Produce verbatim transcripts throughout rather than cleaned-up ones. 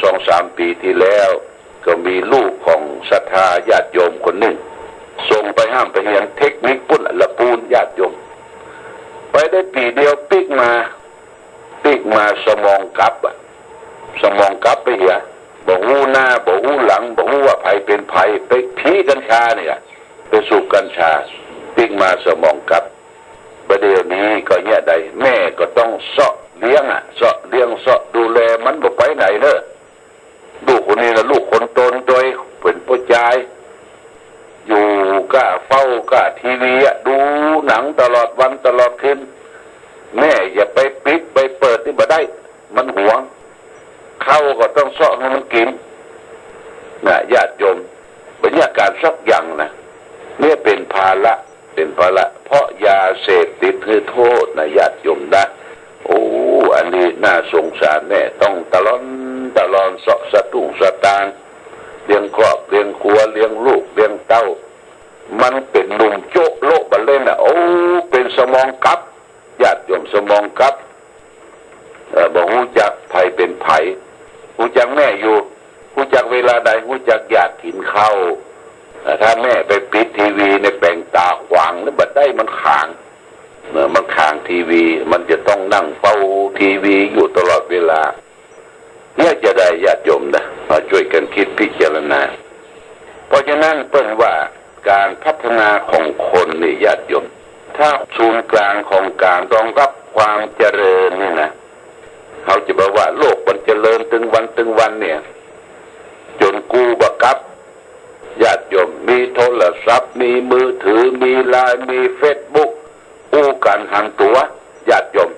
สองสามปี๋ตี้แล้ว ก็มีลูกของศรัทธาญาติโยมคนนึ่ง ส่งไปฮ่ำไปเฮียนเทคนิคปุ้นละปูน ญาติโยม ไปได้ปี๋เดียวปิ๊กมา ปิ๊กมาสมองกลับอะ สมองกลับไปเหีย บ่ฮู้หน้า บ่ฮู้หลัง บ่ฮู้ว่าใผเป๋นใผ ไปผีกัญชาเนี่ย ไปสูบกัญชา ปิ๊กมาสมองกลับ บ่าเดี่ยวนี้ก็เยียะใด แม่ก็ต้องเซาะเลี้ยงอะ เซาะเลี้ยง เซาะดูแล มันบ่ไปไหนเน้อ ลูกคนนี้นะ ลูกคนโตโตย เป๋นผู้จาย อยู่ก้าเฝ้าก้าทีวีอะ ดูหนังตลอดวันตลอดคืน แม่อย่าไปปิดไปเปิดนี่บ่ได้ มันหวง ข้าวก็ต้องเซาะหื้อมันกิ๋น นะ ญาติโยม บ่เยียะก๋านสักอย่างนะ เนี่ยเป๋นภาระ เป๋นภาระ เพราะยาเสพติดหื้อโทษนะ ญาติโยมนะ โอ้ อันนี้น่าสงสารแน่ ต้องตะลอนตะลอนเซาะสตุ้งสตางค์ เลี้ยงครอบเลี้ยงครัว เลี้ยงลูกเลี้ยงเต้า มันเป๋นหนุ่มโจ๊ะโละบ่าเล่นน่ะ โอ้ เป๋นสมองกลับ ญาติโยม สมองกลับ เอ่อ บ่ฮู้จักใผเป๋นใผ ฮู้จักแม่อยู่ ฮู้จักเวลาใด ฮู้จักอยากกิ๋นข้าว เอ่อ ถ้าแม่ไปปิดทีวีในแป๋งต๋าขวางแล้วบ่ได้ มันขาง เนอะ มันขางทีวี มันจะต้องนั่งเฝ้าทีวีอยู่ตลอดเวลา เนี่ยจะได้ ญาติโยมนะ มาจ้วยกั๋นกึ๊ดพิจารณา เพราะฉะนั้นเปิ้นว่าก๋านพัฒนาของคนนี่ ญาติโยม ถ้าศูนย์กลางของก๋านรองรับความเจริญนี่นะ เฮาจะบ่าว่าโลกมันเจริญตึงวันตึงวันเนี่ย จ๋นกู้บ่กลับ ญาติโยม มีโทรศัพท์ มีมือถือ มีไลน์ มีเฟซบุ๊ก อู้กั๋นหันตั๋ว ญาติโยม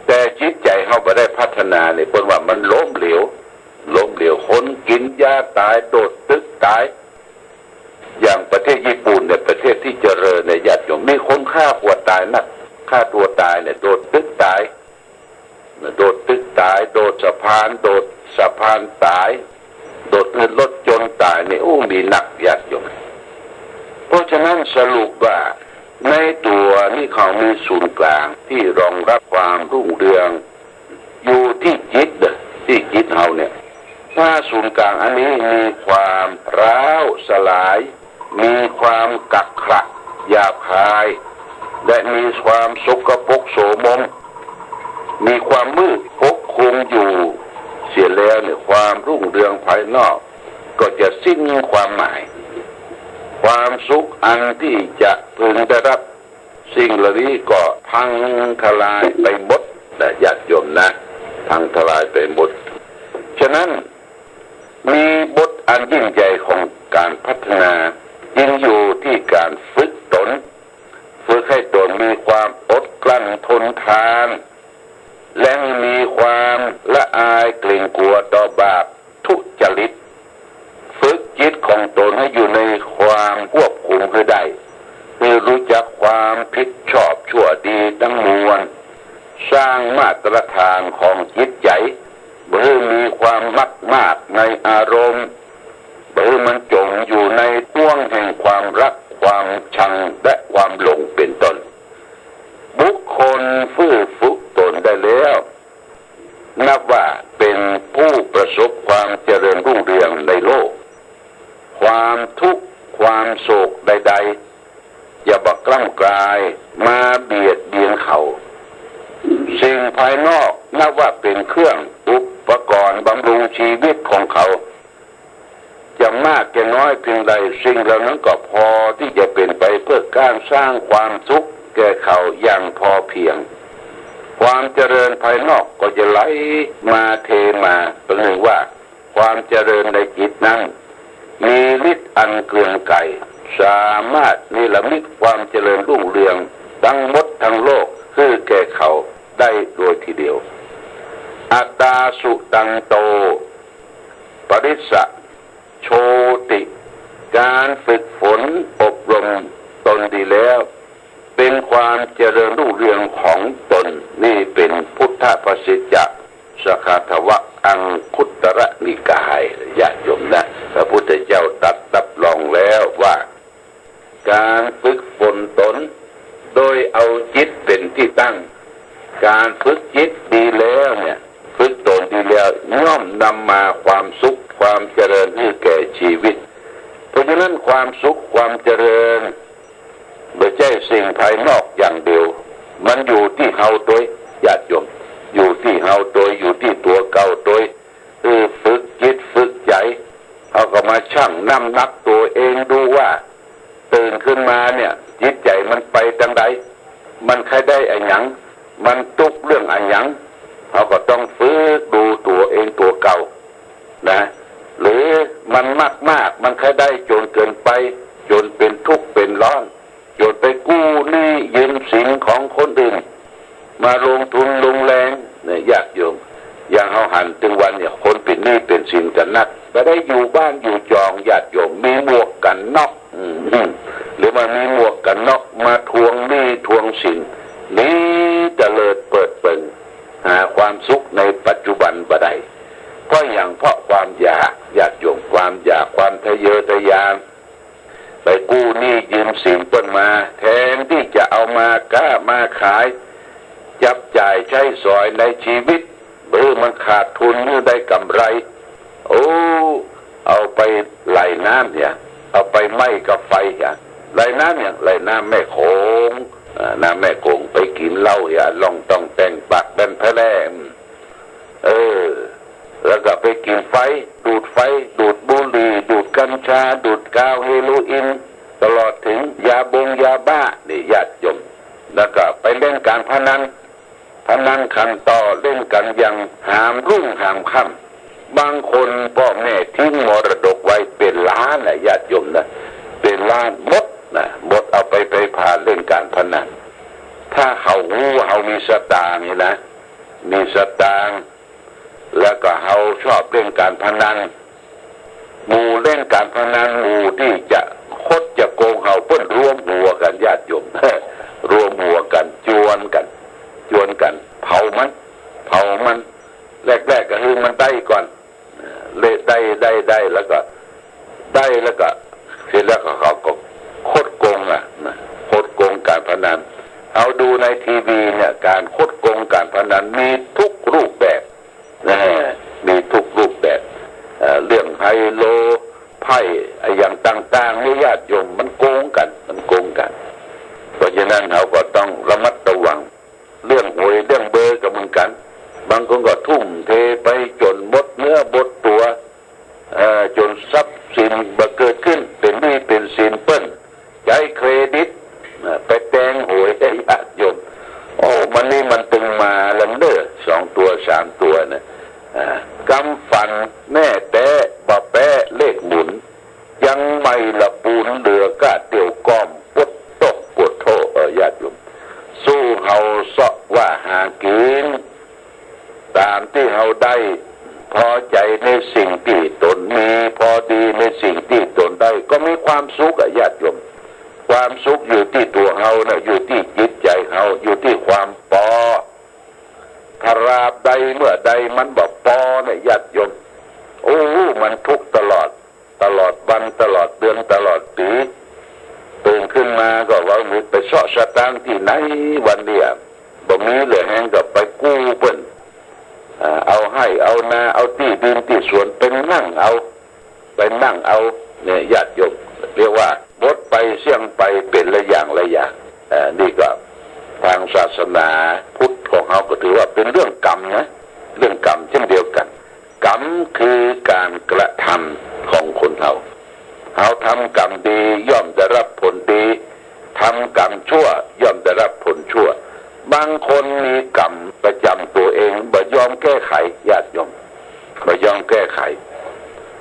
แต่จิตใจ๋เฮาบ่ได้พัฒนาเนี่ย เปิ้นว่ามันล้มเหลว ล้มเหลว คนกิ๋นยาต๋าย โดดตึกต๋าย อย่างประเทศญี่ปุ่นเนี่ย ประเทศตี้เจริญเนี่ย ญาติโยม มีคนฆ่าตั๋วต๋ายนัก ฆ่าตั๋วต๋ายเนี่ย โดดตึกต๋าย โดดตึกต๋าย โดดสะพาน โดดสะพานต๋าย โดดรถยนต์ต๋ายนี่ โอ้ มีนัก ญาติโยม เพราะฉะนั้นสรุปว่า ในตั๋วนี้เขามีศูนย์กลางตี้รองรับความรุ่งเรือง อยู่ตี้จิตเด้อ ตี้จิตเฮาเนี่ย ถ้าศูนย์กลางอันนี้มีความร้าวสลาย มีความกักขระหยาบคาย และมีความสกปรกโสมม มีความมืดปกคลุมอยู่เสียแล้วเนี่ย ความรุ่งเรืองภายนอกก็จะสิ้นความหมาย ความสุขอันที่จะพึงได้รับ สิ่งเหล่านี้ก็พังทลายไปหมดนะ ญาติโยมนะ พังทลายไปหมด ฉะนั้น มีบทอันยิ่งใหญ่ของก๋านพัฒนา จึงอยู่ตี้ก๋านฝึกต๋น ฝึกหื้อต๋นมีความอดกลั้นทนทาน และมีความละอายเกรงกั๋วต่อบาปทุจริต ฝึกจิตของต๋นหื้ออยู่ในความควบคุมหื้อได้ หื้อฮู้จักความผิดชอบชั่วดีตังมวล สร้างมาตรฐานของจิตใจ๋ บ่หื้อมีความมักมากในอารมณ์ บ่หื้อมันจ๋มอยู่ในห้วงแห่งความรัก ความชัง และความหลง เป๋นต้น บุคคลผู้ฝึกต๋นได้แล้ว นับว่าเป๋นผู้ประสบความเจริญรุ่งเรืองในโลก ความทุกข์ ความโศกใดๆ จะบ่กล้ำกลายมาเบียดเบียนเขา สิ่งภายนอกนับว่าเป๋นเครื่องอุปกรณ์บำรุงชีวิตของเขา จะมากจะน้อยเพียงใด สิ่งเหล่านั้นก็พอตี้จะเป๋นไปเพื่อการสร้างความสุขแก่เขาอย่างพอเพียง ความเจริญภายนอกก็จะไหลมาเทมา ประหนึ่งว่าความเจริญในจิตนั้น มีฤทธิ์อันเกรียงไกร สามารถเนรมิตความเจริญรุ่งเรืองตังหมดตังโลกหื้อแก่เขาได้โดยทีเดียว อัตตาสุตันโต ปริสสะโชติ ก๋านฝึกฝนอบรมตนดีแล้ว เป๋นความเจริญรุ่งเรืองของตน นี่เป๋นพุทธภาษิตจากสกทวะ อังคุตรนิกาย ญาติโยมนะ พระพุทธเจ้าตรัสรับรองแล้วว่า ก๋านฝึกฝนตน โดยเอาจิตเป๋นตี้ตั้ง ก๋านฝึกจิตดีแล้วเนี่ย ฝึกตนดีแล้ว ย่อมนำมาความสุขความเจริญหื้อแก่ชีวิต เพราะฉะนั้นความสุขความเจริญ บ่ใจ้สิ่งภายนอกอย่างเดียว มันอยู่ตี้เฮาตวย ญาติโยม อยู่ตี้เฮาตวย อยู่ตี้ตั๋วเก่าตวย คือฝึกจิตฝึกใจ๋ เฮาก็มาชั่งน้ำหนักตั๋วเองดูว่า ตื่นขึ้นมาเนี่ย จิตใจ๋มันไปตางใด มันใค่ได้อะหยัง มันตุ๊กข์เรื่องอะหยัง เฮาก็ต้องฝึกดูตั๋วเองตั๋วเก่า นะ หรือมันมากๆ มันใค่ได้จ๋นเกินไป จ๋นเป๋นทุกข์เป๋นร้อน จ๋นไปกู้หนี้ยืมสินของคนอื่น มาลงทุนลงแรงเนี่ย ญาติโยม อย่างเฮาหันตึงวันเนี่ย คนเป๋นหนี้เป๋นสินกั๋นนัก บ่ได้อยู่บ้านอยู่จอง ญาติโยม มีหมวกกั๋นน็อก อืม หรือว่ามีหมวกกั๋นน็อกมาทวงหนี้ทวงสิน หนีเตลิดเปิดเปิง หาความสุขในปัจจุบันบ่ได้ เพราะหยัง เพราะความอยาก ญาติโยม ความอยาก ความทะเยอทะยาน ไปกู้หนี้ยืมสินเปิ้นมา แทนตี้จะเอามาก๊ามาขาย จับจ่ายใจ๊สอยในชีวิต หื้อมันขาดทุนหื้อได้ก๋ำไร โอ้ เอาไปไหลน้ำเนี่ย เอาไปไหม้กับไฟเนี่ย ไหลน้ำเนี่ย ไหลน้ำแม่โขง อ่า น้ำแม่โขง ไปกิ๋นเหล้าเนี่ย ล่องต้องแต่งปากแป้นแพร่แล่ เออ แล้วก็ไปกิ๋นไฟ ดูดไฟ ดูดบุหรี่ ดูดกัญชา ดูดกาว เฮโรอีน ตลอดเถิงยาบงยาบ้า นี่ ญาติโยม แล้วก็ไปเล่นก๋านพนัน พนันขันต่อ เล่นกั๋นอย่างหามรุ่งหามค่ำ บางคนป้อแม่ทิ้งมรดกไว้เป๋นล้านนะ ญาติโยมนะ เป๋นล้าน หมดนะ หมด เอาไป ไปผ่าเล่นก๋านพนัน ถ้าเขาฮู้ว่าเฮามีสตางค์นี่นะ มีสตางค์ แล้วก็เฮาชอบเล่นก๋านพนัน หมู่เล่นก๋านพนัน หมู่ตี้จะคดจะโกงเฮา เปิ้นรวมหัวกั๋น ญาติโยม รวมหัวกั๋น จวนกั๋น จวนกั๋น เผามัน เผามัน แรกๆ ก็หื้อมันได้ก่อน เละ ได้ ได้ ได้ แล้วก็ ได้ แล้วก็ เสร็จแล้วก็เขาก็คดโกงอะนะ คดโกงก๋านพนัน เอาดูในทีวีเนี่ย ก๋านคดโกงก๋านพนันมีทุกรูปแบบ นะ มีทุกรูปแบบ เอ่อ เรื่องไฮโล ไพ่ อะหยังต่างๆ เนี่ย ญาติโยม มันโกงกั๋น มันโกงกั๋น เพราะฉะนั้นเฮาก็ต้องระมัดระวัง เรื่องหวยเรื่องเบอร์ก็เหมือนกั๋น บางคนก็ทุ่มเทไปจ๋นหมดเนื้อหมดตั๋ว เอ่อ จ๋นทรัพย์สินบ่เกิดขึ้น เป๋นหนี้เป๋นสินเปิ้น ใจ๊เครดิต เอ่อ ไปแตงหวย ญาติโยม โอ้ มันนี่มันตึงมาแล้วเน่อ สองตั๋วสามตั๋วนะ อ่า กำฝันแน่แต๊ บ่แป๊เลขหมุน ยังใหม่ละปูนเหลือก้าเตียวก้อม ปวดตกปวดโท เออ ญาติโยม สู้เฮาเซาะว่าหากิ๋น ต๋ามตี้เฮาได้ พอใจ๋ในสิ่งตี้ตนมี พอดีในสิ่งตี้ตนได้ ก็มีความสุขอะ ญาติโยม ความสุขอยู่ตี้ตั๋วเฮานะ อยู่ตี้จิตใจ๋เฮา อยู่ตี้ความปอ ตราบใดเมื่อใดมันบ่ปอเนี่ย ญาติโยม โอ้ มันทุกข์ตลอด ตลอดวัน ตลอดเดือน ตลอดปี๋ ตื่นขึ้นมาก็ว่า ไปเซาะสตางค์ตี้ไหนวันนี้อะ บ่มีเหลือแฮงก็ไปกู้เปิ้น อ่า เอาไฮ่เอานา เอาตี้ดินตี้สวน ไปนั่งเอา ไปนั่งเอา เนี่ย ญาติโยม เรียกว่าหมดไปเสี้ยงไปเป๋นละอย่างละอย่าง เอ่อ นี่ก็ทางศาสนาพุทธของเฮาก็ถือว่าเป๋นเรื่องกรรมนะ เรื่องกรรมเช่นเดียวกั๋น กรรมคือก๋านกระทำของคนเฮา เฮาทำกรรมดีย่อมได้รับผลดี ทำกรรมชั่วย่อมได้รับผลชั่ว บางคนมีกรรมประจ๋ำตั๋วเอง บ่ยอมแก้ไข ญาติโยม บ่ยอมแก้ไข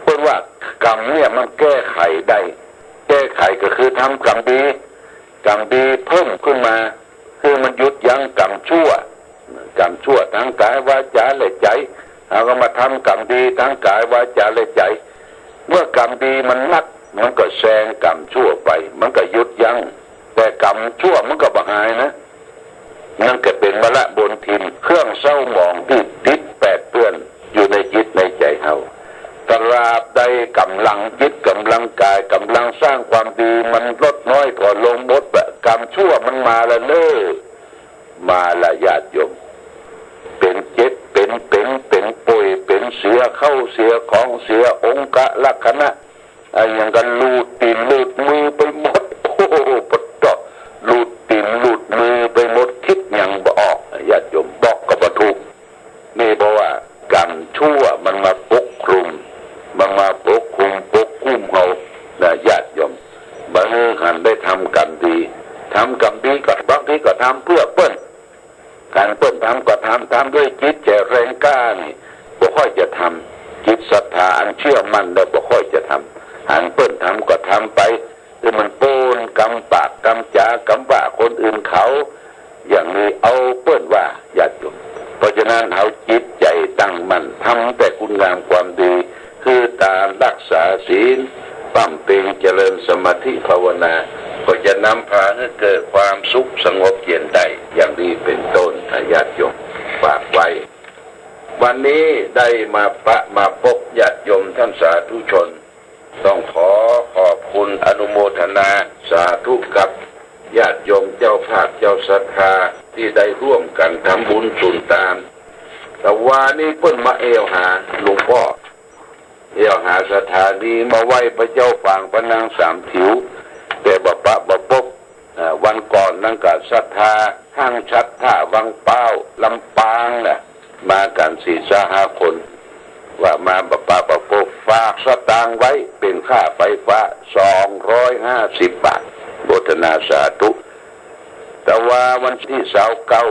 เปิ้นว่ากรรมเนี่ยมันแก้ไขได้ แก้ไขก็คือทำกรรมดี กรรมดีเพิ่มขึ้นมา คือมันหยุดยั้งกรรมชั่ว กรรมชั่วตางก๋ายวาจ๋าและใจ๋ เฮาก็มาทำกรรมดีตางก๋ายวาจ๋าและใจ๋ เมื่อกรรมดีมันนัก มันก็แซงกรรมชั่วไป มันก็หยุดยั้ง แต่กรรมชั่วมันก็บ่หายนะ นั่นก็เป๋นมลทิน เครื่องเศร้าหมองตี้ติดแปดเปื้อนอยู่ในจิตในใจ๋เฮา ตราบใดก๋ำลังจิตก๋ำลังก๋ายก๋ำลังสร้างความดีมันลดน้อยผ่อนลงหมดอะ กรรมชั่วมันมาละเน่อ มาละญาติโยม เป๋นเจ็บ เป๋นเป๋น เป๋นป่วย เป๋น เสียเข้าเสียของ เสียองครักษณะ อะหยังกั๋น หลุดตี๋นหลุดมือไปหมด โอ้โห ปะเต๊าะ หลุดตี๋นหลุดมือไปหมด กึ๊ดหยังบ่ออก ญาติโยม บอกก็บ่ถูก นี่เพราะว่ากรรมชั่วมันมาปกคลุม มันมาปกคลุม ปกคลุมเฮานะ ญาติโยม บ่หันได้ทำกรรมดี ทำกรรมดีก็บางทีก็ทำเปื้อเปิ้น หันเปิ้นทำก็ทำ ทำด้วยจิตใจ๋แรงกล้านี่ บ่ค่อยจะทำ จิตศรัทธาอันเจื้อมั่นแล้วบ่ค่อยจะทำ หันเปิ้นทำก็ทำไป คือมันป๊นกำปากกำจ๋ากำว่าคนอื่นเขา อย่างนี้เอาเปิ้นว่า ญาติโยม เพราะฉะนั้นเฮาจิตใจ๋ตั้งมั่น ทำแต่คุณงามความดี คือต๋านรักษาศีล บำเพ็ญเจริญสมาธิภาวนา ก็จะนำพาให้เกิดความสุขสงบเย็นได้ อย่างนี้เป็นต้น ญาติโยม ฝากไว้ วันนี้ได้มาปะมาปบญาติโยมท่านสาธุชน ต้องขอขอบคุณอนุโมทนาสาธุกับญาติโยมเจ้าภาพเจ้าศรัทธาตี้ได้ฮ่วมกั๋นทำบุญสุนตาน ตะวานี้เปิ้นมาแอ่วหาหลวงป้อ แอ่วหาสถานีมาไหว้พระเจ้าฝางพระนางสามถิว แต่บ่ปะบ่ปบ อ่า วันก่อนนั้นก็ศรัทธา ห้างฉัตรท่าวังป๊าว ลำปางน่ะ มากั๋นสี่ซะห้าคน ว่ามาบ่ปะบ่ปบ ฝากสตางค์ไว้เป๋นค่าไฟฟ้า สองร้อยห้าสิบบาท โมทนาสาธุ ตะวาวันตี้ซาวเก้า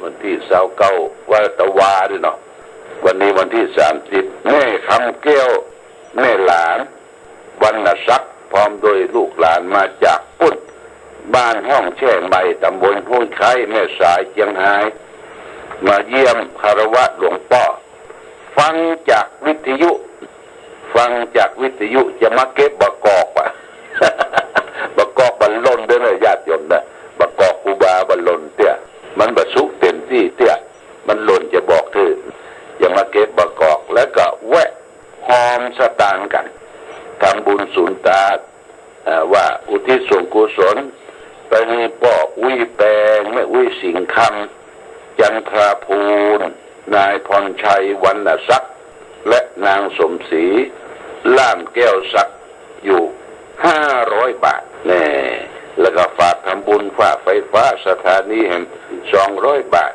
วันตี้ซาวเก้า ว่าตะวานี่เนาะ วันนี้วันตี้สามสิบ แม่คำแก้ว แม่หลาน วรรณศักดิ์ พร้อมด้วยลูกหลานมาจากปุ้น บ้านฮ่องแช่ใหม่ ต๋ำบลห้วยไคร้ แม่สาย เจียงฮาย มาเยี่ยมคารวะหลวงป้อ ฟังจากวิทยุ ฟังจากวิทยุ จะมาเก็บบ่ากอกว่ะ บ่ากอกบ่หล่นเด้อนะญาติโยมนะ บ่ากอกครูบาบ่หล่นเตื้อ มันบ่สุกเต็มตี้เตื้อ มันหล่นจะบอกถื้อ จะมาเก็บบ่ากอก แล้วก็แวะฮอมสตางค์กั๋น ทำบุญสุนตาน อ่า ว่าอุทิศส่วนกุศลไปหื้อป้ออุ๊ยแปง แม่อุ๊ยสิงห์คำ จันทราภูล นายพรชัย วรรณศักดิ์ และนางสมศรี ล่ามแก้วศักดิ์ อยู่ห้าร้อยบาทแน่ แล้วก็ฝากทำบุญค่าไฟฟ้าสถานีแหมสองร้อยบาท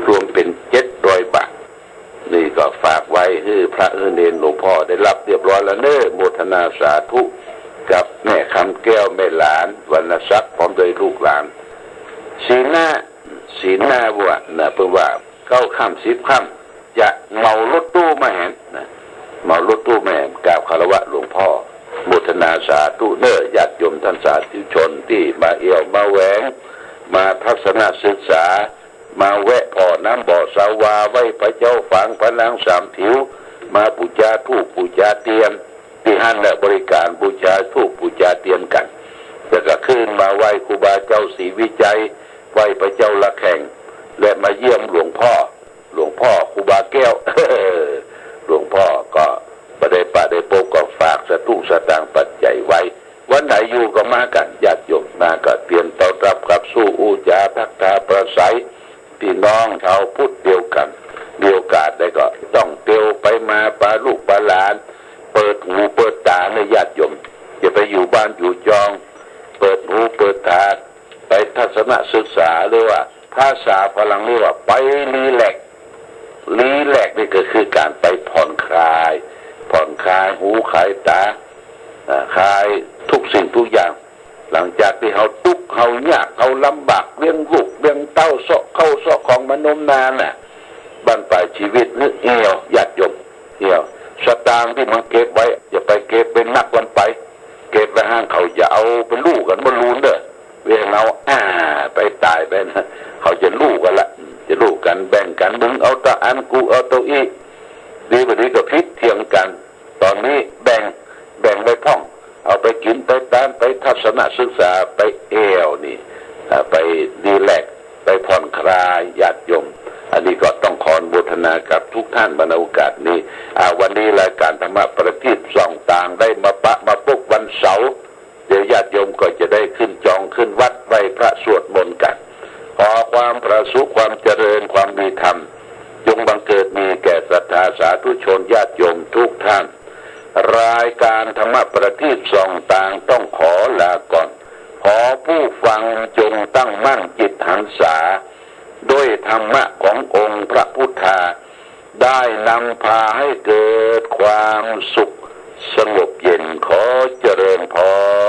รวมเป๋นเจ็ดร้อยบาท นี่ก็ฝากไว้หื้อพระหื้อเณรหลวงพ่อได้ฮับเรียบร้อยแล้วเน้อ โมทนาสาธุกับแม่คำแก้ว แม่หลาน วรรณศักดิ์ พร้อมด้วยลูกหลาน สีหน้า สีหน้าว่านะ เปิ้นว่าเก้าค่ำสิบค่ำ จะเหมารถตู้มาแหมนะ เหมารถตู้มาแหม กราบคารวะหลวงพ่อ โมทนาสาธุเน้อ ญาติโยมท่านสาธุชนตี้มาแอ่วมาแหวง มาทัศนศึกษา มาแวะผ่อน้ำบ่อสาวา ไหว้พระเจ้าฝางพระนางสามถิว มาปู๋จาธูปปู๋จาเตียน ตี้หั้นแหละ บริการปู๋จาธูปปู๋จาเตียนกั๋น แล้วก็ขึ้นมาไหว้ครูบาเจ้าศรีวิชัย ไหว้พระเจ้าระแข่ง และมาเยี่ยมหลวงพ่อ หลวงพ่อครูบาแก้ว หลวงพ่อก็บ่ได้ปะได้ปบ ก็ฝากสตุ้งสตางค์ปัจจัยไว้ วันไหนอยู่ก็มากั๋น ญาติโยมมาก็เตรียมต้อนฮับกับสู้อู้จ๋าทักทายปราศรัย พี่น้องชาวพุทธเดียวกั๋น มีโอกาสได้ก็ต้องเตียวไปมา ปาลูกปาหลาน เปิดหูเปิดต๋าเน้อญาติโยม อย่าไปอยู่บ้านอยู่จอง เปิดหูเปิดต๋า ไปทัศนศึกษา หรือว่าภาษาฝรั่งเรียกว่าไปรีแลกซ์ รีแลกซ์นี่ก็คือก๋านไปผ่อนคลาย ผ่อนคลายหูคลายต๋า อ่า คลายทุกสิ่งทุกอย่าง หลังจากตี้เฮาตุ๊กข์เฮายากเฮาลำบาก เลี้ยงลูกเลี้ยงเต้า เซาะเข้าเซาะของมานมนานน่ะ บั้นปลายจีวิตนึกแอ่ว ญาติโยม แอ่ว สตางค์ตี้มันเก็บไว้ อย่าไปเก็บไว้นักวันไป เก็บไว้หั้น เขาจะเอาไปลู่กั๋นบ่ลูนเน้อ เวลาเฮา อ่า ไปต๋ายไปนะ เขาจะลู่กั๋นละ จะลู่กั๋น แบ่งกั๋น มึงเอาเต้าอั้น กูเอาเต้าอี้ ดีบ่ดีก็ผิดเถียงกั๋น ต๋อนนี้แบ่ง แบ่งไว้พ่อง เอาไปกิ๋น ไปตาน ไปทัศนศึกษา ไปแอ่วนี่ อ่า ไปรีแลกซ์ ไปผ่อนคลาย ญาติโยม อันนี้ก็ต้องขออนุโมทนากับทุกท่านมาในโอกาสนี้ อ่า วันนี้รายการธรรมะประทีปส่องตางได้มาปะมาปบวันเสาร์ เดี๋ยวญาติโยมก็จะได้ขึ้นจองขึ้นวัดไหว้พระสวดมนต์กั๋น ขอความผาสุก ความเจริญ ความมีธรรม จงบังเกิดมีแก่ศรัทธา สาธุชนญาติโยมทุกท่าน รายการธรรมะประทีปส่องตางต้องขอลาก่อน ขอผู้ฟังจงตั้งมั่นจิตหันษา ด้วยธรรมะขององค์พระพุทธา ได้นำพาให้เกิดความสุขสงบเย็น ขอเจริญพร